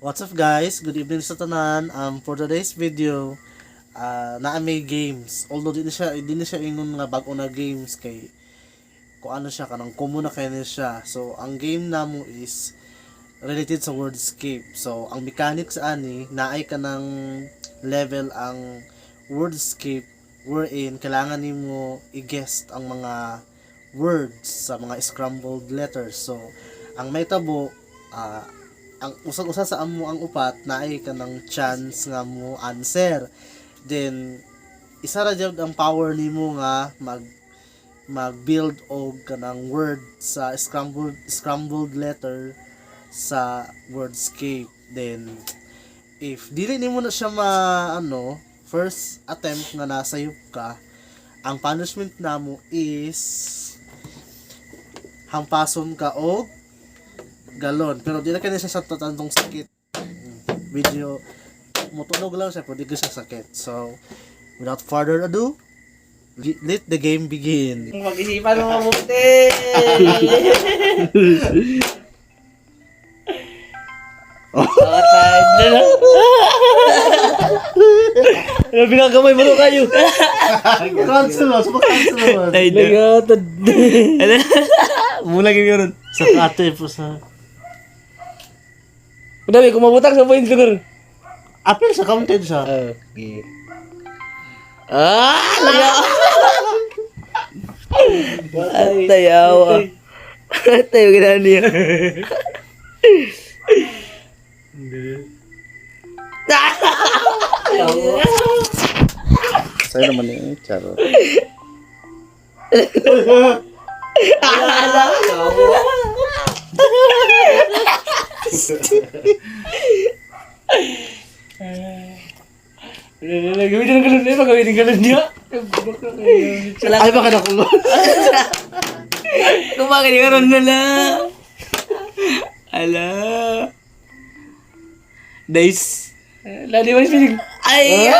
What's up, guys? Good evening sa tanan. For today's video, naa may games. Although di na siya ingon nga bag-o na games kay kung ano siya, kanang common na kay na siya. So ang game namo is related sa wordscape. So ang mechanics ani, naay kanang level ang wordscape wherein kailangan nimo i-guess ang mga words sa mga scrambled letters. So ang may tabo, ang usag-usa sa amo ang upat naay kanang chance nga mo answer. Then isa ra jud ang power nimo nga mag-build og kanang word sa scrambled letter sa wordscape. Then if dili nimo na siya ma ano, first attempt nga nasayop ka, ang punishment namo is hampason ka og galon, pero di na kani siya sa tatandong sakit. Video mutunog lang siya pero di ko siya sakit. So without further ado, let the game begin. Mag-isipan mo mabuti. Oh, time na lang. Ano binagamay mo kayo? Cancel na, so cancel naman. Ay, nagatad. Muna gyud ron. Sa ate po sa Madami kumabutang sa points lugar. Appeal sa counted siya. Okay. Ah, laya. Atayaw. Atayo gina niya. Sa'yo naman eh, charo. Gamitin ang galon niya. Gamitin ang galon niya. Ay, baka nakulong. Kumakain ka ron na lang. Ala. Nice. Lali mo yung Ay!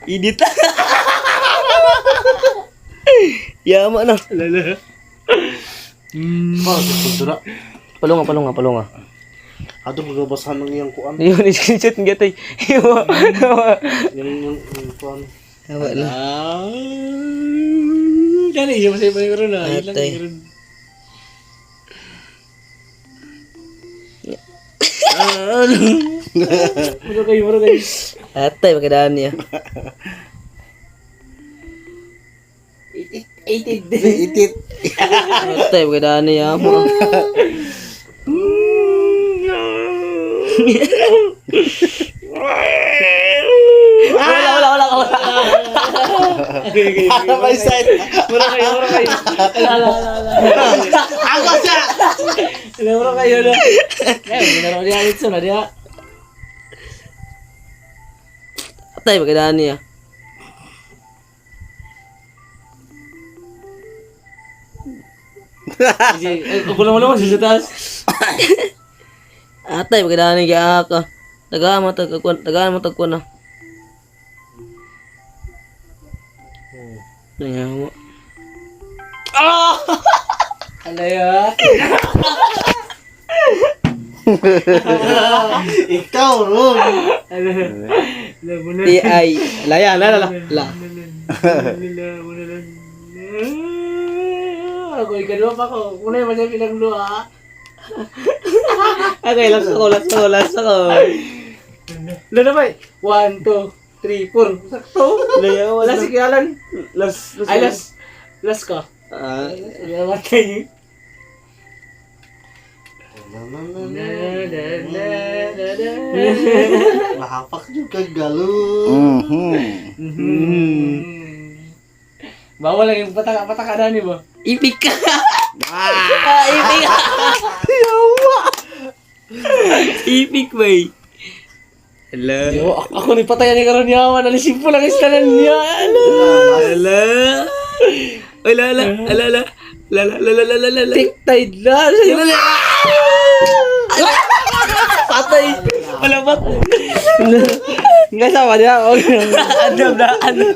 Init. Yama na. Lala. Bakit kultura? Palunga, palunga, palunga. Ato magabasahan ng iyang kuan. Yun, screenshot ng gatay. Yung yung kuan. Yawa na. Ah. Dali, siya masaya pa yung ron ah. Yun lang Atay. yung ron. Muro kayo, muro kayo. Atay, magandaan niya. Itit. Atay, magandaan niya. Mo. Wala, wala, wala, wala. Ano may side? Muro kayo, muro kayo. Ala, ala, ala, ala. Ako siya! Ala, muro kayo na. Eh, ginaro niya ito na niya. Atay, magandaan niya. Kasi, gulo mo naman siya sa taas. Atay, magandaan niya ka. Tagaan mo, tagkuan, tagaan mo, tagkuan na. Tingnan mo. Alaya. Ikaw, Ron. T I laya la la la la. Ako ikaduha pa ko. Una yung masaya pinang luha. Okay, last ako, last ako, last ako. Lala ba? 1, 2, 3, 4. Sakto. Laya, wala. Last si Kialan. Last, last. Ay, last. Last ka. Ah, Namatay. Na, na, na, na, na. Mahapak yung kagalo. Mhm. Bawal lang yung pataka-pataka na ni ba? ipik ka. Ah, ipik. Ipik, bay. Hello. Yo, ako ni patayan ni karon niya. Wala simple lang istalan niya. Ala. Hello. Wala, la, ala, la. La, la, la, la, la, la, la. Tik tide na. La, la, la. Patay. Wala ba? Nga sama niya. Okay. Ano na, ano?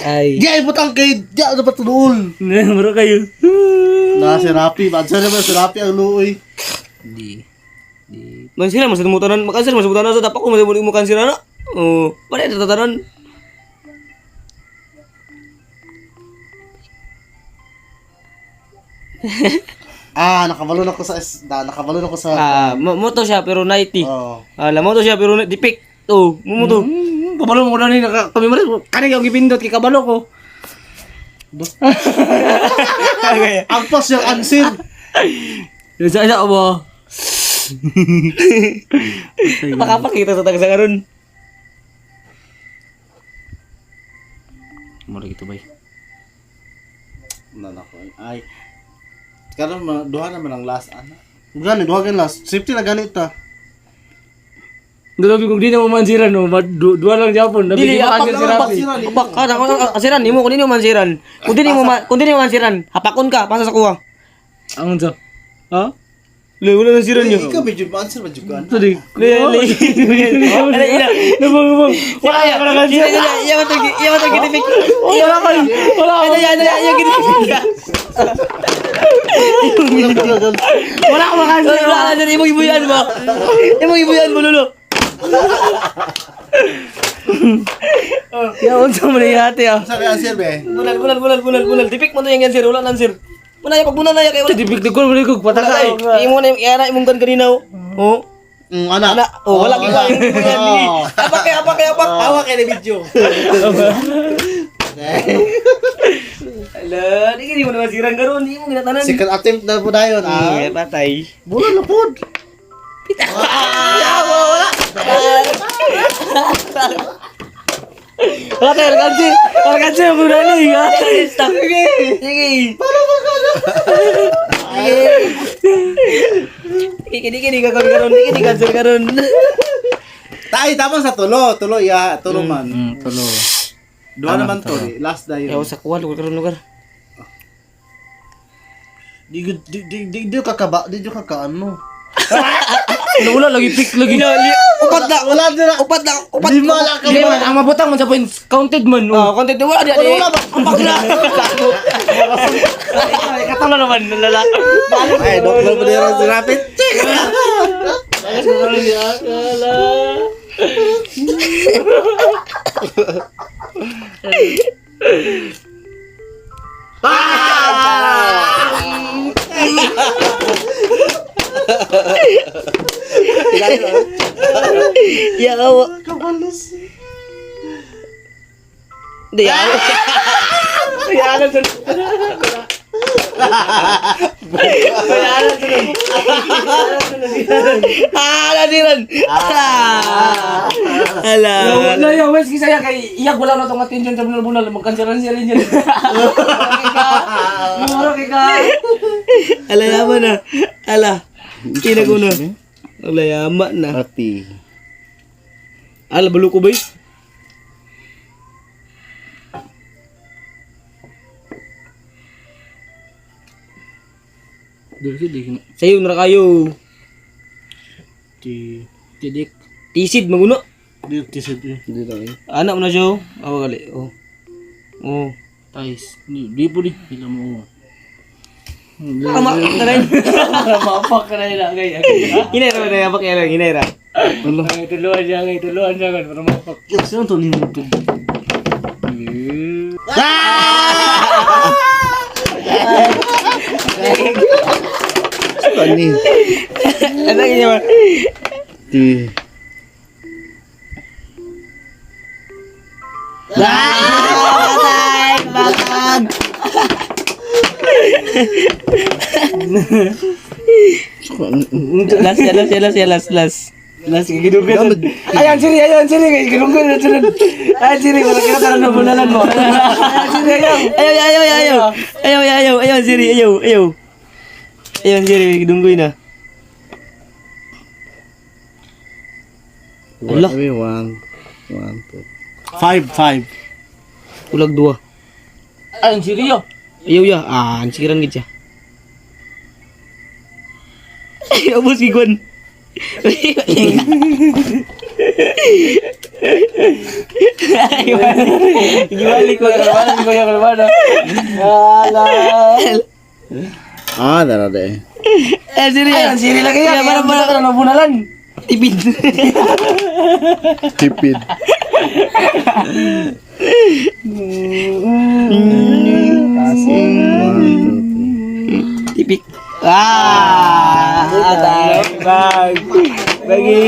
Ay. Di ay butang kay di ano ba tulool. Mura kayo. Na si Rapi, ba siya naman si Rapi ang luoy. Di. Di. Mansira mo sa mutanan, makansir mo sa mutanan sa tapak ko mo kansira na. Oh, wala na tatanan. Ah, nakabalon ako sa na, nakabalon ako sa Ah, mo to siya pero 90. Oh. Ala mo to siya pero dipik. Oh, mo to. Kabalo mo na ni kami maris. Kani yung gipindot kay kabalo ko. Agpas yung answer. Sa isa ba? Makapakita sa tagsa karon. Mura gitu bay. Wala na ko. Ay. Karon ma duha naman ang last ana. Gani duha gan last. Safety na ganit ta. Dalabi kung di na mo mansiran no, duha lang Japon. Nabi Dili, di mo apak answer si Rafi. Apak ka na kansiran nimo kun nimo mansiran. Kung dili mo mansiran, hapakon ka pasa sa kuha. Ang unsa? Ha? Le, wala nang siran niyo. Ikaw medyo answer ba jud ka? Ito di. Le, le. Ala ina. Nabang nabang. Wala Iya, ka na iya, iya, iya, matag, iya, matag, gitipik. Wala ka. Wala ka. Iya, iya, iya, gitipik. Wala ka makanswer. Wala ka dyan, imong ibuyan mo. Imong ibuyan mo, lolo. Ya unsa man ni ate ah. Sa answer be. Bunal, bunal, bunal, bunal, bunal. Tipik mo to yung answer, wala na answer. Wala ya, pag bunal na ya, kay wala. Tipik ko mo ko Wala pataka. kay. Imo na, iya na, imong gan kanina, oh. Oh. Ana. Ana, oh, wala kita yung ibuyan. Oh. Apak, kay, apak, kay, apak. Tawa kay na video. Ala, di kini mo naman sirang karon, di mo ginatanan. Second attempt na po dayon ah. Eh, patay. Bulan na pod. Wala tayo alkansi. Alkansi mo na ni. Stop. Sige. Sige. Para ba ka na? Sige. Kini kini ka karon, kini ka karon. Tay tama sa tulo, tulo ya, tulo man. Tulo. Duha naman to, eh. Last dayon. Yaw sa kuha lugar karon lugar. Di di di di di ka kaba, di ka ka ano. Wala lagi pick lagi. Upat na, Wala dira. upat na, upat. Lima lang ka. Di man ang mabutang man sa points counted man. Oh, konti di wala di. Wala ba? Apak na. Katalo naman lala. Ay, doktor mo dira si Rapid. Ya kawa. Kabalos. Di ya. Ah, nasiran. Ah. Ala. Wala yung wes kisaya kay iyak wala na tong attention sa bunal-bunal magkanselan siya rin yan. Mura kay ka. Ala yama na. Ala. Kinaguna. Ala yama na. Ati. Ala baluko ba? Sayo na kayo. Di Tidik. Tisid maguno. di tisid. eh. Dito eh. Anak mo na siya. oh. Awa gali. Oh. Oh. Tais. Di di po di. Hila mo. Tama taray. Mapak ka na nila kay. Hinay ra na yapak yan hinay ra. Ay tuluan siya kay tuluan siya kan para mapak. Sino to ni mo to? Kani. Ano niya ba? Ti. Patay! Bakag! Last, last, last, last, last. Last kay gidugan. Ayan siri, ayan siri kay gidugan na sunod. Ayan siri wala kita tanan na bunalan mo. Ayan siri ayaw. Ayaw, ayaw, ayaw. Ayaw, ayaw, ayaw, Siri, ayaw, ayaw. Ayaw, Siri, gidunggoy na. Wala. One, one, two. 5 5. Ulag dua. Ayan siri yo. Ayaw ya. Ah, ang sikiran gid siya. Ay, ubos gigwan. Giwalik ko. Kalabana, kuya, kalabana. Wala. Ah, dara de. Eh, siri. Ay, ang siri lagi yan. Para Para para na bunalan. Tipid. Tipid. One, two, three. Tipik. Ah! Atay. Bag. Bagi.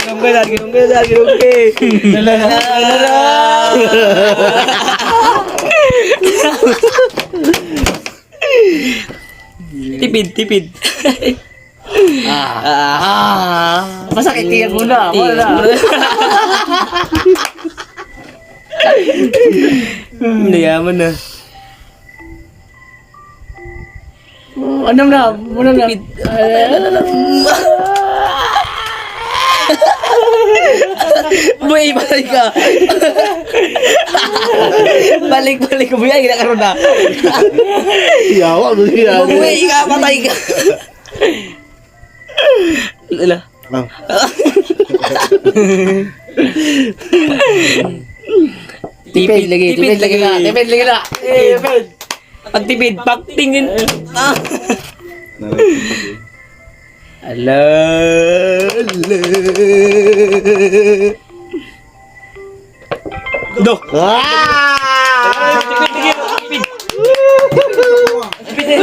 Ginungke na, ginungke na, ginungke. Lala, lala. Tipid, tipid. Ah. Masakit tiyan muna. Wala na. Nayaman na. Anam na, muna na. Tipid. Buhay, balik ka. Balik, balik. Buhay, kinakaroon na. Yawa, mo siya. Buhay ka, patay ka. Ala. Ah. Tipid lagi, Tipid lagi na, tipid lagi na. Tipid. Pag tipid, pagtingin. Ah. Ala. Do. Ah! Tipid, tipid. Tipid.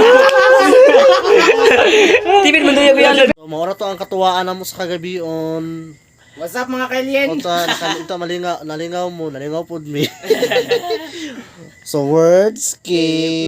Tipid mo duya kuya. So, maura to ang katuwaan namo sa kagabi on What's up, mga kailien? unsa ito malingaw nalingaw mo, nalingaw pud mi. So words skip.